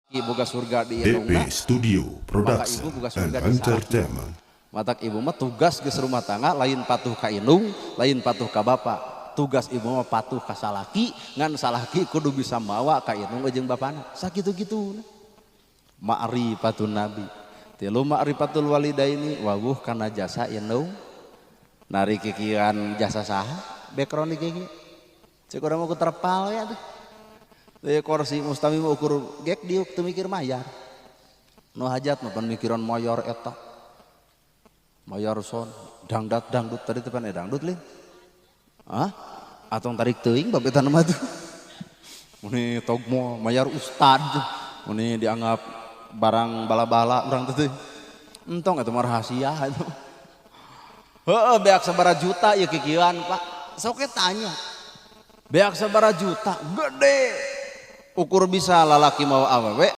Boga surga di DP indungna. Studio Maka Production ibu boga and surga di salaki. Entertainment. Matak ibu mah tugas geus rumah tangga lain patuh ka indung, lain patuh ka bapak. Tugas ibu mah patuh ka salaki, ngan salaki kudu bisa mawa ka indung jeung bapana. Sakitu-kitu. Ma'rifatun nabi. Tilu, ma'rifatul walidaini, wawuh kana jasa indung. Nari kikian jasa saha? Background iki. Cek urang mah ku terpal ya tuh. Teu kursi mustami mah ukur gek diuk, teu mikir mayar. Nu hajat mah pan mikiran mayar eta. Mayar son, dangdat dangdut tadi teh pan dangdut lin. Hah? Atong tarik teuing bab eta mah tuh. Muni togmo mayar ustad. Muni dianggap barang bala-bala urang teh. Entong, eta mah rahasia itu. Heeh, beak sabaraha juta ieu kikieuan, Pak. Sok tanya. Beak sabaraha juta, gede. Ukur bisa lalaki mau awewe.